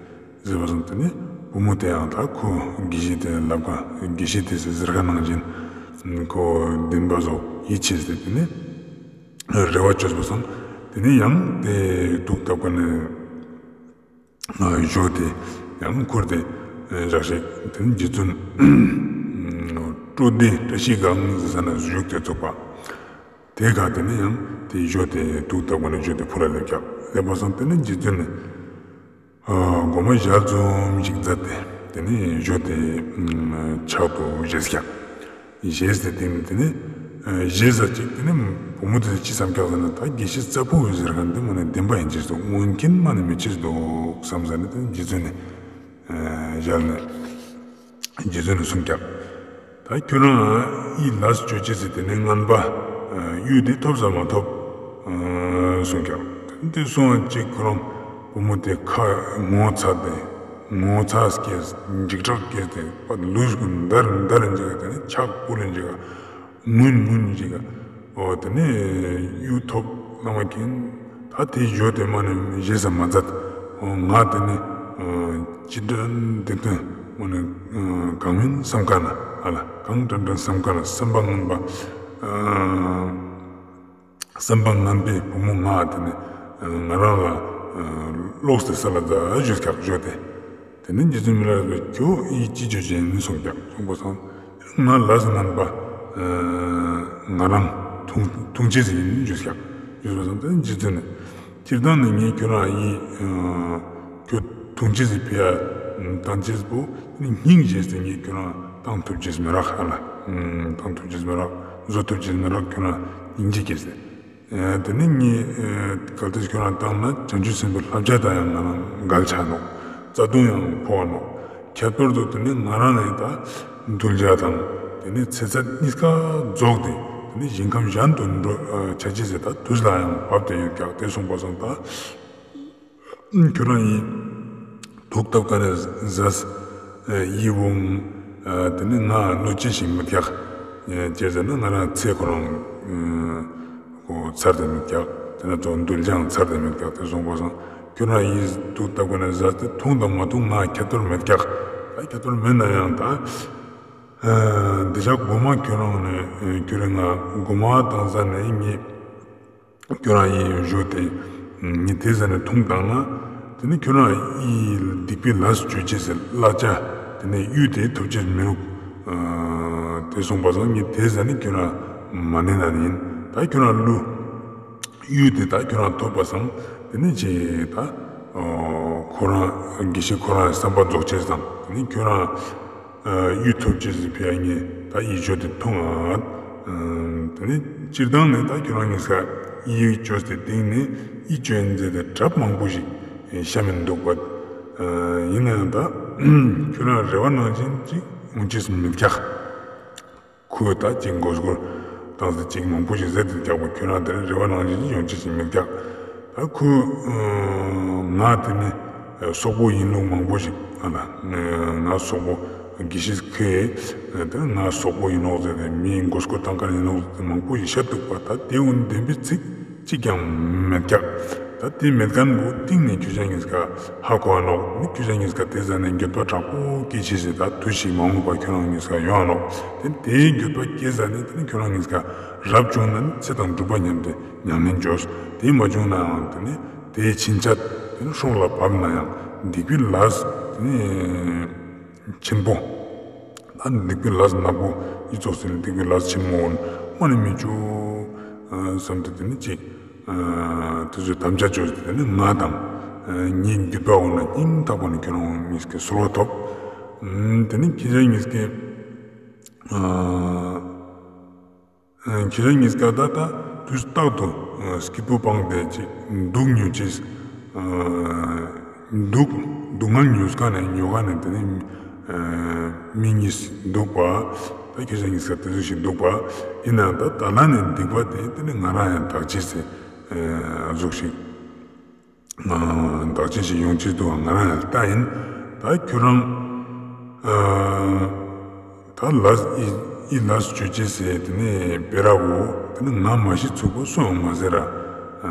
ཟེར་བ་སང་དེ་ནི་བུ་མོ་དེ་ཡང་ད་ཁོ་དགེ་བཤེས་དེ་ལབ་ཁན་དགེ་བཤེས་དེ་ཟེར་ཁན་ནང་བཞིན་ཁོ་བདེན་པ་བཟོ་ཡིད་ཆེས་ཏེ་དེ་ནི་རེ་བ་བཅོས་པ་སང་དེ་ནི་ཡང་དེ་དུག་བཏབ་ཁན་ནི། ཞོ་དེ་ཡང་ཁུར་ཏེ་བཞག་ཞིག་དེ་ནི་རྗེ་བཙུན་སྤྲོ་བདེ་བཀྲ་ཤིས་སྒང་ཟེར་ས་ན་བཞུགས་ཏེ་ཚུགས་པ། དེ་ག་དེ་ནི་ཡང་དེ་ཞོ་དེ་དུག་བཏབ་པ་ནི་ཞོ་དེ་ཕུ་ལ་སླེབས་ཀྱག་སླེབས་པ་སང་དེ་ནི་རྗེ་བཙུན་ནི་སྒོ་མ་ཞལ་འཛུམ་ཞིག་མཛད་དེ་དེ་ནི་ཞོ་དེ་ཕྱག་ཏུ་བཞེས་ཀྱག་བཞེས་ཏེ་དེ་ནི་དེ་ནི་བཞེས་ས་ཅིག་དེ་ནི་བུ་མོ་དེ་ཅི་བསམ་ཀྱག་ཟེར་ན་ད་དགེ་བཤེས་རྩ་ཕུ་ཟེར་ཁན་དེ་མ་ནི་བདེན་པ་ཡིན་ཅེས་འདུག་མངོན་མཁྱེན་མ་ནི་མེད་ཅེས་འདུག་བསམ་ཟེར་ནས་དེ་ནི་རྗེ་བཙུན་ནི་ཞལ་ནས་རྗེ་བཙུན་ནི་གསུངས་ཀྱག་ད་ཁྱོད་རང་ཨི་ལས་བཅོ་ཅེས་ཟེར་དེ་ནི་ངན་པ་གཡུ་དེ་ཐོབ་ས་མ་ཐོབ་གསུངས་ཀྱག་དེ་གསུངས་ཅིག་ཁོ་རང་བུ་མོ་དེ་ཁ་ངོ་ཚ་དེ་ངོ་ཚ་སྐྱེས་འཇིགས་སྐྲག་སྐྱེས་ཏེ་པ་ལུས་ཀུན་འདར་འདར་འཇིགས་དེ་ནི་ཕྱག་ཕུལ་འཇིགས། ངུན་ངུན་ཞིག་ག་འོ་དེ་ནས་གཡུ་ཐོབ་ལ་མ་ཁེན་ད་དེ་ཞོ་དེ་མ་ནི་བཞེས་ས་མ་མཛད། འོ་ང་དེ་ནི་ཅི་འདྲ་འདི་དོན་མ་ནི་གང་མིན་བསམ་ཁ་ན་ཨ་ལ་གང་འདྲ་འདྲ་བསམ་ཁ་ན་བསམ་པ་ངན་པ་བསམ་པ་ངན་པའི་བུ་མོ་ང་དེ་ནི་ང་རང་ལ་ལོག་སྟེ་ས་ལ་འཛག་ཞུས་ཀྱག་ཞོ་དེ། དེ་ནས་རྗེ་བཙུན་མི་ལ་རས་པས་ཁྱོད་ཡིད་ཅི་བཅོ་ཅེས་ཡིན་གསུངས་ཀྱག་གསུངས་པ་སང་ང་ལས་ངན་པ་ང་རང་ཐུང་ཐུང་ཅེས་ཡིན་ཞུས་ཀྱག་ཞུས་པ་སང་དེ་ནས་རྗེ་བཙུན་ནི་སྤྱིར་བཏང་ནི་ངས་ཁྱོད་རང་ཡིད་ཁྱོད་ཐུང་ཅེས་ཕི་ཡ་བཏང་ཅེས་པོ་ནི་སྙིང་རྗེ་སྟེ་ངས་ཁྱོད་རང་བཏང་ཐུབ་ཅེས་མི་རག་ཧ་ལ་བཏང་ཐུབ་ཅེས་མི་རག་བཟོ་ཐུབ་ཅེས་མི་རག་ཁྱོད་རང་སྙིང་རྗེ་སྐྱེས་ཏེ། དེ་ནི་ངས་གལ་ཏེ་ཁྱོད་རང་བཏང་ན་བྱང་ཆུབ་སེམས་དཔའི་བསླབ་བྱ་དང་ཡང་ང་རང་འགལ་ཆ་ནོག་རྩ་ལྟུང་ཡང་ཕོག་ནོག་ཁྱད་པར་དུ་དེ་ནི་ང་རང་ནི་ད་གདུལ་བྱ་དང་དེ་ནི་ཚེ་ཚད་གཉིས་ཀ་རྫོགས་ཏེ་དེ་ནི་ཞིང་ཁམས་གཞན་དུ་འགྲོ་ཆ་ཅེས་ཟེར་ད་དུས་ལ་ཡང་བབ་སྟེ་ཡོད་ཀྱག་དེ་སོང་པ་སང་ད། ཁྱོད་རང་ཡིན་དུག་བཏབ་ཀ་ནས་ཟས་ཡིད་འོང་དེ་ནི་ང་གནོད་ཅེས་ཤིག་མི་ཀྱག་ཅེས་ཟེར་ན་ང་རང་ཚེ་ཁོ་རང་ཁོ་ཚར་ཏེ་མི་ཀྱག་དེ་ན་ཙོགས་འདུལ་བྱའང་ཚར་ཏེ་མི་ཀྱག་དེ་སོང་པ་སང་ཁྱོད་རང་ཡིན་དུག་བཏབ་ཀ་ནས་ཟས་དེ་འཐུང་དང་མ་འཐུང་ང་ཁྱད་པར་མེད་ཀྱག་ད་ཁྱད་པར་མེད་ན་ཡང་ད། འདི་ཞག་གོ་མ་ཁྱོད་རང་ནས་ཁྱོད་རང་ང་གོ་མ་བཏང་ས་ནས་ངས་ཁྱོད་རང་ཡི་ཞོ་དེ་ངས་དེ་ཟ་ནས་འཐུང་བཏང་ན། དེ་ནས་ཁྱོད་རང་ཡི་སྡིག་པའི་ལས་བཅོ་ཅེས་སི་གླ་ཆ་དེ་ནས་གཡུ་དེ་ཐོབ་ཅེས་མི་རུག་དེ་སོང་པ་སང་ངས་དེ་ཟ་ནས་ཁྱོད་རང་མ་ནེ་ན་ཡིན། ད་ཁྱོད་རང་གླུ་གཡུ་དེ་ད་ཁྱོད་རང་ཐོབ་པ་སང་དེ་ནས་ཅི་ད་ཁོ་རང་དགེ་བཤེས་ཁོ་རང་བསམ་པ་རྫོགས་ཅེས་སང་དེ་ནས་ཁྱོད་རང་གཡུ་ཐོབ་ཅེས་སི་ཕི་ཡ་ངས་ད་ཡི་ཞོ་དེ་འཐུང་ང་། དེ་ནས་སྤྱིར་བཏང་ནས་ད་ཁྱོད་རང་གཉིས་ཀ་ཡི་ཅོས་ཏེ་སྟེང་ནས་ཡི་ཅོ་ཡིན་ཟེར་ཏེ་གྲབས་མང་པོ་ཞིག་ཤ་མིན་འདུག་པ། ཡིན་ན་ཡང་ད་ཁྱོད་རང་རེ་བ་ནང་བཞིན་ཅིག་ཡོང་ཅེས་མི་རྒྱག་ཁོས་ད་ཅིག་མགོ་སྐོར་བཏང་སྟེ་ཅིག་མང་པོ་ཞིག་ཟེར་ཏེ་རྒྱག་པ་ཁྱོད་རང་དེ་རེ་བ་ནང་བཞིན་ཅིག་ཡོང་ཅེས་ཅིག་མི་རྒྱག་ད་ཁོས་ང་དེ་ནི་སོག་པོ་ཡིན་ལུགས་མང་པོ་ཞིག་ཨ་ལ་ང་སོག་པོ་དགེ་བཤེས་ཁོས་དེ་ང་སོག་པོ་ཡིན་ནོག་ཟེར་ཏེ་མིའི་མགོ་སྐོར་བཏང་མཁན་ཡིན་ནོག་ཟེར་ཏེ་མང་པོ་ཞིག་བཤད་འདུག་པ། ད་དེ་འུན་བདེན་པའི་ཚིག་གཅིག་ཀྱང་མེད་ཀྱག་ད་དེ་མེད་མཁན་བོ་སྟེང་ནས་ཁྱོད་ཅག་གཉིས་ཀ་ཧ་གོ་འ་ནོག་མི་ཁྱོད་ཅག་གཉིས་ཀ་དེ་ཟ་ནས་འགྱོད་པ་དྲག་པོ་སྐྱེ་ཅེས་ཟེར་ད་དུས་ཤིག་མ་འོངས་པ་ཁྱོད་རང་གཉིས་ཀ་ཡོང་འ་ནོག་དེ་དེའི་འགྱོད་པ་སྐྱེ་ཟ་ནས་དེ་ནི་ཁྱོད་རང་གཉིས་ཀ་རབ་བྱུང་ན་ནི་ཚེ་དང་སྒྲུབ་པ་མཉམ་སྟེ་ཉམས་ལེན་བཅོས། དེ་མ་བྱུང་ན་ཡང་དེ་ནི་དེའི་ཕྱིན་ཆད་དེ་ནི་སྲོག་ལ་བབ་ན་ཡང་སྡིག་པའི་ལས་དེ་ནི་ཆེན་པོ། ད་སྡིག་པའི་ལས་ནག་པོ་ཡི་ཙོགས་ཟེར་ནས་སྡིག་པའི་ལས་ཆེན་མོ་འོ་ན་མ་ནི་མི་བཅོ་བསམ་སྟེ་དེ་ནི་ཅིག་དེ་ཚོའི་དམ་བཅའ་བཅོས་ཏེ་དེ་ནི་ང་དང་ངའི་འགྱོད་པ་འོ་ན་སྙིང་ཐག་པ་ནས་ཁྱོད་རང་གཉིས་ཀས་གསོལ་བ་ཐོབ། དེ་ནི་ཁྱེད་ཅག་གཉིས་ཀས་ཁྱེད་རང་གཉིས་ཀ་ད་ལྟ་དུས་རྟག་ཏུ་སྐྱིད་པོ་སྤངས་ཏེ་ཅིག་སྡུག་ཉོ་ཅེས། སྡུག་སྡུག་བསྔལ་ཉོ་མཁན་ནས་ཉོ་མཁན་ནས་དེ་ནི་མི་གཉིས་འདུག་པ། ད་ཁྱེད་རང་གཉིས་ཀ་དེ་ཚོ་ཞིག་འདུག་པ། ཡིན་ནའང་ད་ད་ལ་ནས་སྡིག་པ་དེ་དེ་ནི་ང་རང་ཡང་དག་ཅེས་ཟེར་ཟུག་ཞིག་དག་ཅེས་ཞིག་ཡོང་ཅེས་འདུག་པ་ང་རང་ཡང་ལྟ་ཡིན། ད་ཁྱོད་རང་ད་ལས་ཡི་ལས་བཅོ་ཅེས་ཟེར་དེ་ནི་སྤེ་ར་བོ་དེ་ནི་ང་མ་ཤི་ཚུགས་པ་སུའང་མ་ཟེར་ར་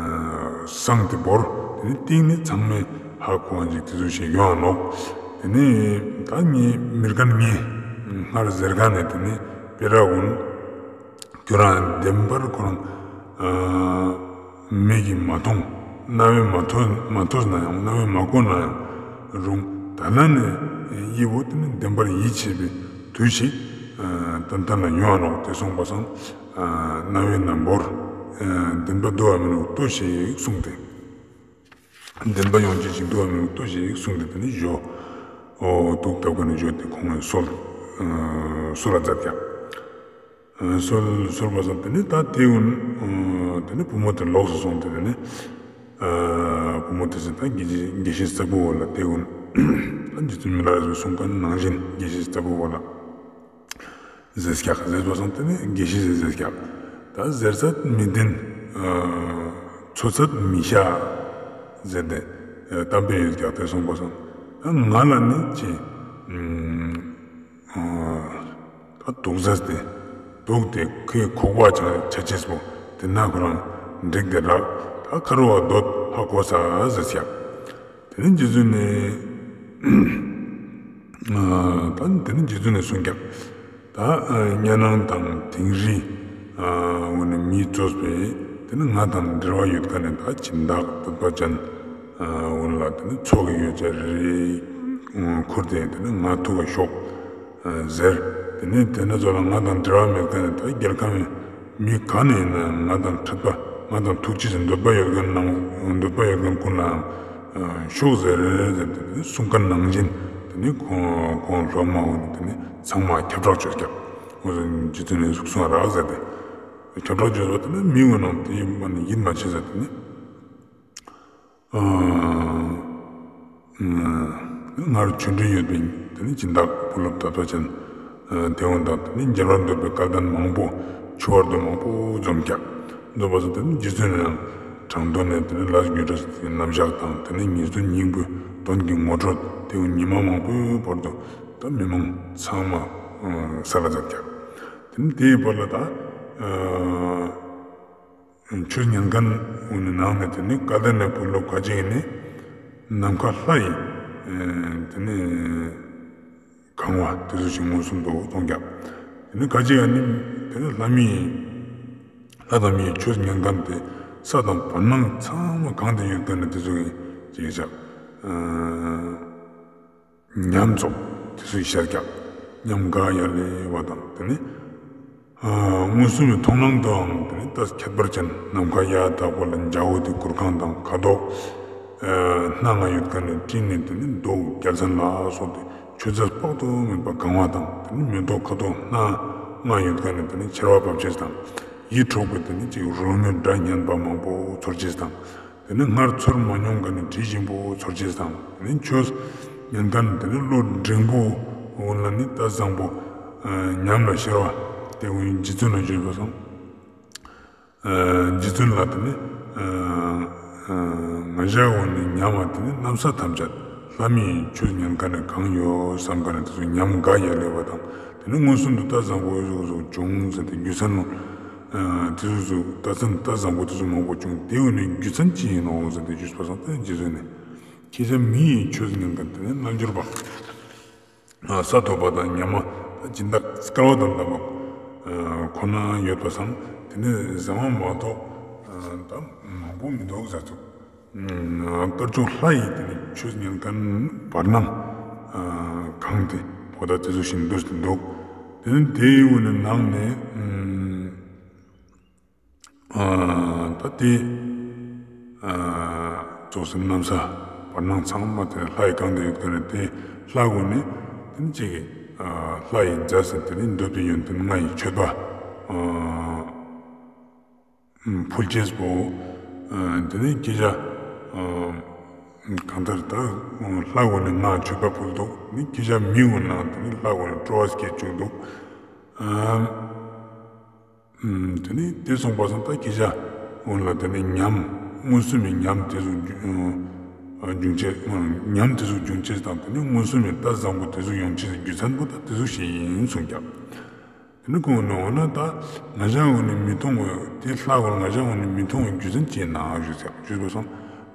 སང་དེ་བོར་དེ་ནི་སྟེང་ནས་ཚང་མས་ཧ་གོ་བ་ཅིག་དེ་ཚོ་ཞིག་ཡོང་ནོག་དེ་ནི་ད་ངས་མི་རྒན་ངས་སྔར་ཟེར་ག་ནས་དེ་ནི་སྤེ་ར་བོ་ཁྱོད་རང་བདེན་པར་ཁོ་རང་མིག་གིས་མ་མཐོང་། རྣ་བས་མ་ཐོས་མ་ཐོས་ན་ཡང་རྣ་བས་མ་གོ་ན་ཡང་རུང་། ད་ལ་ནས་ཡི་བོ་དེ་ནི་བདེན་པར་ཡིད་ཆེས་པའི་དུས་ཤིག་ཏན་ཏན་ལ་ཡོང་ང་ནོག་དེ་སོང་པ་སང་རྣ་བའི་ནམ་བོར་བདེན་པ་འདུག་པ་མི་རུང་ལྟོས་ཤིག་གསུངས་ཏེ། བདེན་པ་ཡོང་ཅེས་ཤིག་འདུག་པ་མི་རུང་ལྟོས་ཤིག་གསུངས་ཏེ་དེ་ནི་ཞོ་འོ་དུག་བཏབ་ཀ་ནས་ཞོ་དེ་ཁོང་ངི་སོལ་སོལ་ལ་མཛད་ཀྱག་སོལ་སོལ་བ་སང་དེ་ནི་ད་དེ་འུན་དེ་ནི་བུ་མོ་དེ་ལོགས་སུ་སོང་སྟེ་དེ་ནི་བུ་མོ་དེ་ཟེར་ད་དགེ་བཤེས་དགེ་བཤེས་ཚ་བོ་བོ་ལ་དེ་འུན་ད་རྗེ་བཙུན་མི་ལ་རས་པས་གསུངས་མཁན་ནང་བཞིན་དགེ་བཤེས་ཚ་བོ་བོ་ལ་ཟེར་ཀྱག་ཟེར་བ་སང་དེ་ནི་དགེ་བཤེས་ཟེར་ཀྱག་ད་ཟེར་ཚད་མི་བདེན་ཚོར་ཚད་མི་ཤ་ཟེར་ཏེ་གཏམ་དཔེ་ཡོད་ཀྱག་དེ་སོང་པ་སང་ད་ང་ལ་ནི་ཅི། ད་དུག་ཟས་ཏེ་དུག་སྟེ་ཁོའི་ཁོག་པ་ཆ་ཆ་ཅེས་པོ་དེ་ན་ཁོ་རང་འགྲིག་སྟེ་རག་ད་ཁ་རུ་བ་སྡོད་ཧ་གོ་ས་ཟེར་ཀྱག་དེ་ནི་རྗེ་བཙུན་ནས་ད་དེ་ནི་རྗེ་བཙུན་ནས་གསུངས་ཀྱག་ད་གཉའ་ནང་དང་དིང་རི་འོ་ན་མིས་གཙོས་པའི་དེ་ནི་ང་དང་འབྲེལ་བ་ཡོད་མཁན་ནི་ད་སྦྱིན་བདག་སྟོན་པ་ཅན་འོ་ན་ལ་དེ་ནི་ཚོགས་ཀྱི་ཡོ་བྱད་རེ་ཁུར་ཏེ་དེ་ནི་ང་ཐུག་ག་ཤོག་ཟེར། དེ་ནས་དེ་ནས་ཚོ་ལ་ང་དང་འབྲེལ་བ་མེད་མཁན་ད་རྒྱལ་ཁམས་མི་ག་ནས་ཡིན་ན་ང་དང་འཕྲད་པ་ང་དང་ཐུག་ཅེས་འདོད་པ་ཡོད་མཁན་ནང་འདོད་པ་ཡོད་མཁན་ཀུན་ལའང་ཤོག་ཟེར་ཟེར་ཏེ་དེ་ནས་གསུང་མཁན་ནང་བཞིན་དེ་ནས་ཁོང་ཁོང་སློབ་མ་འོ་ནི་དེ་ནས་ཚང་མ་ཁྱབ་བསྒྲགས་བཅོས་ཀྱག་འོ་ཟེར་རྗེ་བཙུན་ནས་གསུང་རག་ཟེར་ཏེ་ཁྱབ་བསྒྲགས་བཅོས་པ་དེ་ནས་མི་འོ་ནང་དེ་མ་ནས་ཡིད་མ་ཆེས་ཟེར་དེ་ནས། སྔར་ཆོས་འབྲེལ་ཡོད་པའི་དེ་ནི་སྦྱིན་བདག་བུ་སློབ་དད་པ་ཅན་དེ་འོ་དང་དེ་ནི་མཇལ་བར་འདོད་པའི་སྐལ་ལྡན་མང་པོ་ཆུ་བར་དུ་མང་པོ་འཛོམས་ཀྱག་འཛོམས་པ་སོང་དེ་ནི་རྗེ་བཙུན་ནས་ཡང་དྲང་དོན་ནས་དེ་ནི་ལས་རྒྱུ་འབྲས་ཀྱི་རྣམ་གཞག་དང་དེ་ནི་ངེས་དོན་སྙིང་པོའི་དོན་གྱི་ངོ་སྤྲོད་དེ་འོ་ཉི་མ་མང་པོའི་བར་དུ་ད་མི་མང་ཚང་མ་གསན་ལ་མཛད་ཀྱག་དེ་ནི་དེའི་བར་ལ་ད། ཆོས་ཉན་མཁན་འོ་ནི་ནང་ནས་དེ་ནི་སྐལ་ལྡན་ནས་བུ་སློབ་ཁ་ཅིག་ནི་ནམ་མཁའ་ལྷ་ཡི་དེ་ནི་ གང་བ་དེ་ཚོ་ཞིག་མངོན་སུམ་དུ་མཐོང་ཀྱག། དེ་ནི་ག་ཅི་ཡང་ནི་དེ་ནི་ལྷ་མི་ལྷ་དང་མིའི་ཆོས་ཉན་མཁན་དེ་ས་དང་བར་སྣང་ཚང་མ་གང་དེ་ཡོད་མཁན་ནི་དེ་ཚོ་གི་ཅིག་བྱ། ཉམས་ཚོགས་དེ་ཚོ་ཤར་ཀྱག། ཉམས་དགའ་ཡ་ལེ་བ་དང་དེ་ནི། མངོན་སུམ་གྱི་མཐོང་སྣང་དུའང་དེ་ནི་ད་ཁྱད་པར་ཅན་ནམ་མཁའ་ཡ་དག་པ་ལ་འཇའ་འོད་དེ་གུར་ཁང་དང་ཁ་དོག་སྣ་ལྔ་ཡོད་མཁན་ནི་སྤྲིན་ནི་དེ་ནི་མདོག་རྒྱལ་མཚན་ལ་སོགས་ཏེ་ཆུ་རྩྭ་དཔག་ཏུ་མེད་པ་གང་བ་དང་དེ་ནི་མེ་ཏོག་ཁ་དོག་སྣ་ལྔ་ཡོད་མཁན་ནི་དེ་ནི་ཆར་པ་བབས་ཅེས་དང་ཡིད་འཕྲོག་པའི་དེ་ནི་ཅིག་རོལ་མོའི་སྒྲ་སྙན་པ་མང་པོ་ཚོར་ཅེས་དང་། དེ་ནི་སྔར་ཚོར་མ་མྱོང་མཁན་ནི་དྲི་ཞིམ་པོ་ཚོར་ཅེས་དང་། དེ་ནི་ཆོས་ཉན་མཁན་དེ་ནི་བློ་འབྲིང་པོ་འོ་ན་ནི་ད་བཟང་པོ་ཉམས་ལ་ཤར་བ་དེ་ཀུན་རྗེ་བཙུན་ལ་བརྗོད་པ་སང་། རྗེ་བཙུན་ལ་དེ་ནི་ང་ཞ་འོ་ནི་ཉམས་པ་དེ་ནི་གནམ་ས་ཐམས་ཅད་ལྷ་མིའི་ཆོས་ཉན་མཁན་ནི་གང་ཡོད་བསམ་མཁན་ནི་དེ་ཚོ་ཉམས་དགའ་ཡ་ལེ་བ་དང་། དེ་ནི་མངོན་སུམ་དུ་ད་བཟང་པོ་འོ་ཟུག་ཟུག་བྱུང་ཟེར་ཏེ་རྒྱུ་མཚན་ནོ། དེ་ཚོ་ཚོ་ད་ཚན་ད་བཟང་པོ་དེ་ཚོ་མང་པོ་བྱུང་། དེ་འོ་ནི་རྒྱུ་མཚན་ཅི་ཡིན་ནོ་ཟེར་ཏེ་ཞུས་པ་སང་དེ་རྗེ་བཙུན་ནི། ཁྱེད་ཅག་མིའི་ཆོས་ཉན་མཁན་དེ་ནི་རྣལ་འབྱོར་པ། ས་ཐོབ་པ་དང་ཉམས་མ་ད་སྦྱིན་བདག་སྐལ་བ་དང་ལྡན་པ་ཁོ་ན་ཡོད་པ་སང་དེ་ནི་བཟང་བ་མ་གཏོགས་ད་མང་པོ་མི་འདུག་ཟེར་ཚུགས། དཀར་ཕྱོགས་ལྷ་ཡི་དེ་ནི་ཆོས་ཉན་མཁན་བར་སྣང་གང་དེ་བོ་ད་དེ་ཚོ་བཞིན་འདུག་སྟེ་འདུག། དེ་ནི་དེའི་འོ་ནི་ནང་ནས་ད་དེ་ཙོགས་སེ་གནམ་ས་བར་སྣང་ཚང་མ་དེ་ལྷ་ཡི་གང་དེ་ཡོད་མཁན་ནི་དེ་ལྷ་གུན་ནི་དེ་ནི་ཅིག་གི་ལྷ་ཡི་མཛད་ཟེར་དེ་ནི་འདོད་པའི་ཡོན་ཏན་ལྔ་ཡི་མཆོད་པ། ཕུལ་ཅེས་པོ། དེ་ནས་ཁྱེད་ཅག་གང་ལྟར་ད་ལྷ་གུན་ནི་ང་མཆོད་པ་ཕུལ་འདུག། ནི་ཁྱེད་ཅག་མི་གུན་ནང་དེ་ནི་ལྷ་གུན་ནི་སྤྲོ་བ་སྐྱེ་བཅུག་འདུག། དེ་ནས་དེ་སོང་པ་སང་ད་ཁྱེད་ཅག་གུན་ལ་དེ་ནི་ཉམས་མངོན་སུམ་མི་ཉམས་དེ་ཚོ་འབྱུང་ཅེས་ཉམས་དེ་ཚོ་འབྱུང་ཅེས་དང་དེ་ནི་མངོན་སུམ་མི་ད་བཟང་པོ་དེ་ཚོ་ཡོང་ཅེས་རྒྱུ་མཚན་པོ་ད་དེ་ཚོ་ཞིག་ཡིན་གསུངས་ཀྱག། དེ་ནི་ཁོང་ནི་འོ་ན་ད་ང་ཞ་འོ་ནི་མི་མཐོང་བའི་དེ་ལྷ་གུན་ང་ཞ་འོ་ནི་མི་མཐོང་བའི་རྒྱུ་མཚན་ཅི་ན་ཞུས་ཟེར་ཞུས་པ་སང་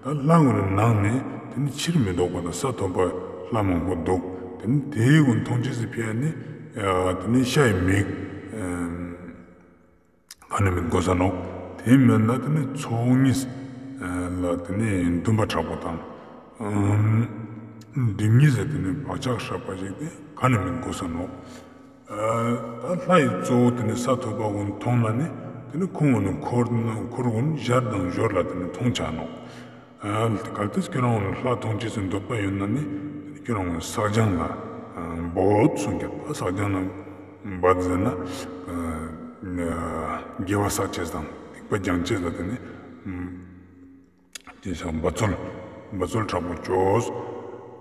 ད་ལྷ་གུན་ནི་ནང་ནས་དེ་ནི་ཕྱིར་མི་ལྡོག་པ་དང་ས་ཐོབ་པ་ལྷ་མང་པོ་འདུག། དེ་ནི་དེ་གུན་མཐོང་ཅེས་སི་ཕི་ཡ་ནི་དེ་ནི་ཤ་ཡི་མིག་ག་ནི་མིན་དགོས་ས་ནོག། དེ་མིན་ན་དེ་ནི་ཚོགས་གཉིས་ལ་དེ་ནི་འདུན་པ་དྲག་པོ་དང་། སྒྲིབ་གཉིས་ཟེར་དེ་ནི་བག་ཆགས་ཧྲག་པ་ཞིག་དེ་ག་ནི་མིན་དགོས་ས་ནོག། ད་ལྷ་ཡི་གཙོ་བོ་དེ་ནི་ས་ཐོབ་པ་གུན་མཐོང་ན་ནི་དེ་ནི་ཁོང་གུན་ནི་འཁོར་འཁོར་གུན་ཞར་དང་ཞོར་ལ་དེ་ནི་མཐོང་ཆ་ནོག། གལ་ཏེ་ཁྱོད་རང་གུན་ལྷ་མཐོང་ཅེས་སི་འདོད་པ་ཡོད་ན་ནི་ཁྱོད་རང་གུན་བསགས་སྦྱང་ལ་འབད་གསུངས་ཀྱག། བསགས་སྦྱང་ལ་འབད་ཟེར་ན་དགེ་བ་བསགས་ཅེས་དང་སྡིག་པ་སྦྱང་ཅེས་ལ་དེ་ནི་དེ་སང་འབད་རྩོལ་འབད་རྩོལ་དྲག་པོ་ཅོས།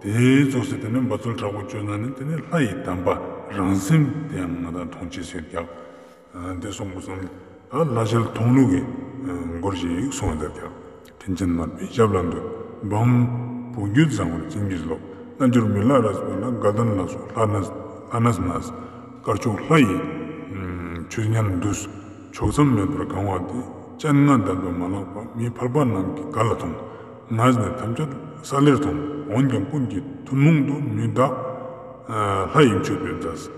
དེ་ཙོགས་སེ་དེ་ནི་འབད་རྩོལ་དྲག་པོ་ཅོས་ན་ནི་དེ་ནི་ལྷ་ཡི་དམ་པ་རང་སེམས་དེ་ཡང་ང་དང་མཐོང་ཅེས་ཡོད་ཀྱག། དེ་སོང་པ་སང་ད་ལྷ་ཞལ་མཐོང་ལུགས་ཀྱི་སྐོར་ཞིག་གསུངས་ཏེ་ཡོད་ཀྱག། དྲིན་ཅན་མར་པའི་ཞབས་ལ་འདུད། འབངས་བུ་རྒྱུད་བཟང་པོར་བྱིན་གྱིས་རློབས། རྣལ་འབྱོར་མི་ལ་རས་པ་ལ་དགའ་ལྡན་ལ་སོགས་ལྷ་གནས་ལྷ་གནས་ན། དཀར་ཕྱོགས་ལྷ་ཡི་ཆོས་ཉན་འདུས། ཕྱོགས་མཚམས་མེད་པར་གང་བ་དེ། སྤྱན་ལྔ་ལྡན་པ་མ་ལགས་པ། མི་ཕལ་པ་རྣམས་ཀྱིས་ག་ལ་མཐོང་། ང་ནི་ཐམས་ཅད་ས་ལེར་མཐོང་། འོན་ཀྱང་ཀུན་གྱི་ཐུན་མོང་དུ། མི་བདག་ལྷ་ཡི་མཆོད་པའི་མཛད།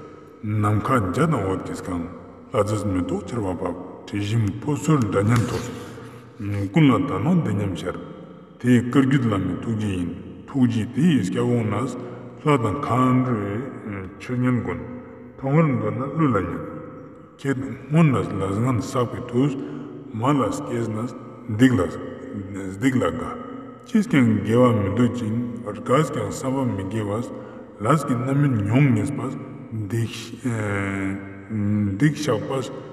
ནམ་མཁའ་འཇའ་དང་འོད་ཀྱིས་གང་། ལྷ་མཛེས་མེ་ཏོག་ཆར་པ་བབས། དྲི་ཞིམ་ཕོ་སོལ་སྒྲ་སྙན་ཐོས། ཀུན་ལ་ད་ནོ་འདི་སྙམ་ཤར། དེ་བཀའ་བརྒྱུད་བླ་མའི་ཐུགས་རྗེ་ཡིན། ཐུགས་རྗེས་དེ་ཡི་སྐྱབས་འོང་ནས། ལྷ་དང་མཁའ་འགྲོའི་ཆོས་ཉན་ཀུན། མཐོང་བར་འདོད་ན་གླུ་ལ་ཉན། ཁྱེད་སྔོན་ལ་ལས་ངན་བསགས་པའི་དུས། མ་ལ་སྐྱེས་ནས་སྡིག་ལ་སྡིག་ལ་དགའ། ཅིས་ཀྱང་དགེ་བ་མི་འདོད་ཅིང་། རྒས་ཀྱང་བསམ་པ་མི་དགེ་བས། ལས་ཀྱི་རྣམ་སྨིན་མྱོང་ངེས་པས། སྡིག་སྡིག་བཤགས་པས།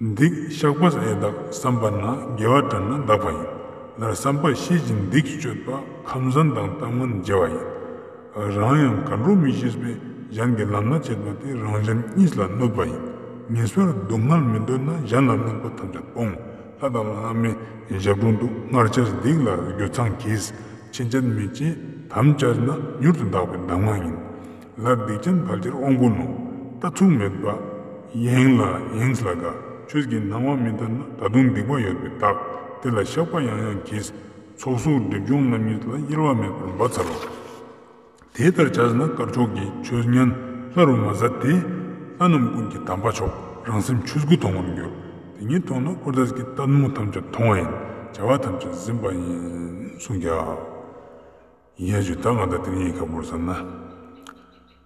སྡིག་བཤགས་པས་ཨེ་དག་བསམ་པ་ན། དགེ་བ་དྲན་ན་དག་པ་ཡིན། ལར་བསམ་པ་ཤེས་བཞིན་སྡིག་སྤྱོད་པ། ཁམས་ཟན་དང་གཏམ་ངན་བརྗེ་བ་ཡིན། རང་ཡང་ག་འགྲོ་མི་ཤེས་པས། གཞན་གྱི་ལམ་སྣ་བྱེད་པ་དེ། རང་གཞན་གཉིས་ལ་གནོད་པ་ཡིན། ངེས་པར་སྡུག་བསྔལ་མི་འདོད་ན། གཞན་ལ་གནོད་པ་ཐམས་ཅད་སྤོང་། ལྷ་དང་ལྷ་མིན་ཞབས་དྲུང་དུ། སྔར་བྱས་སྡིག་ལ་རྒོད་ཚང་གྱིས། ཕྱིན་ཆད་མི་བྱེད་དམ་བཅས་ན། མྱུར་དུ་འདག་པའི་གདམས་ངག་ཡིན། ལར་སྡིག་ཅན་ཕལ་ཆེར་དབང་པོ་ནོ། ལྟ་ཚུགས་མེད་པ་ཡེངས་ལ་ཡེངས་ལ་དགའ། ཆོས་ཀྱི་སྣང་བ་མི་འདོད་ན། ད་དུང་སྡིག་པ་ཡོད་པའི་རྟགས། དེ་ལ་བཤགས་པ་ཡང་ཡང་གྱིས། ཚོགས་སོགས་སྒྲིབ་སྦྱོང་རྣམ་གཉིས་ལ། གཡེལ་བ་མེད་པར་འབད་འཚལ་ལོ། དེ་ལྟར་བྱས་ན་དཀར་ཕྱོགས་ཀྱི་ཆོས་ཉན་སླར་རུ་མ་ཟད་དེ། ལྷ་རྣམས་ཀུན་གྱི་དམ་པ་མཆོག་རང་སེམས་ཆོས་སྐུ་མཐོང་བར་འགྱུར། དེ་ཉིད་མཐོང་ན་འཁོར་འདས་ཀྱི་ལྟད་མོ་ཐམས་ཅད་མཐོང་བ་ཡིན། བྱ་བ་ཐམས་ཅད་ཟིན་པ་ཡིན་གསུངས་ཀྱང་། ཡིན་ཡ་ཞུ་ད་ང་ད་དེ་རིང་ཡི་ག་བོར་ཟེར་ན།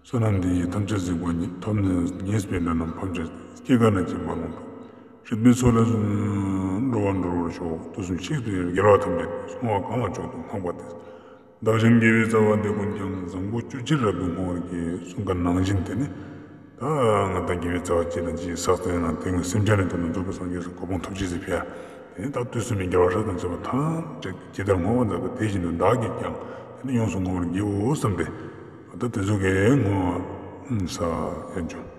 བསོད་ནམས་འདི་ཡིས་ཐམས་ཅད་གཟིགས་པ་ཉིད། ཐོབ་ནས་ཉེས་པའི་དགྲ་རྣམས་ཕམ་བྱས་ཏེ། སྐྱེ་རྒ་ན་འཆིའི་མ་རློམ་འགྲོ། སྲིད་པའི་མཚོ་ལས་འགྲོ་བ་སྒྲོལ་བར་ཤོག། དུས་གསུམ་གཤེགས་སུ་ཡི་རྒྱལ་བ་ཐམས་ཅད་དེ། བསྔོ་བ་གང་ལ་མཆོག་ཏུ་བསྔགས་པ་དེས། བདག་གཞན་དགེ་བའི་རྩ་བ་འདི་ཀུན་ཀྱང་། བཟང་པོ་སྤྱོད་ཕྱིར་རབ་ཏུ་བསྔོ་བར་བགྱི། གསུངས་པ་ནང་བཞིན་དེ་ནི། ད་ང་ད་དགེ་བའི་རྩ་བ་ཅི་དང་ཅི་བསགས་ཏེ་ན་དེ་ངའི་སེམས་ཅན་ནི་དོན་དུ་རྫོགས་པའི་སངས་རྒྱས་སུ་གོ་འཕང་ཐོབ་ཅེས་སི་ཕི་ཡ། དེ་ནི་ད་དུས་གསུམ་མི་དགེ་བ་སྲིད་དང་བཅས་པ་ཐམས་ཅད་ཇི་ལྟར་བསྔོ་བ་མཛད་པ་དེ་བཞིན་དུ་བདག་གིས་ཀྱང་དེ་ནི་ཡོངས་སུ་བསྔོ་བར་བགྱིའོ་བསམ་པས། ད་དེ་ཚོ་གའི་བསྔོ་བ་ས་ཡ་འཇུག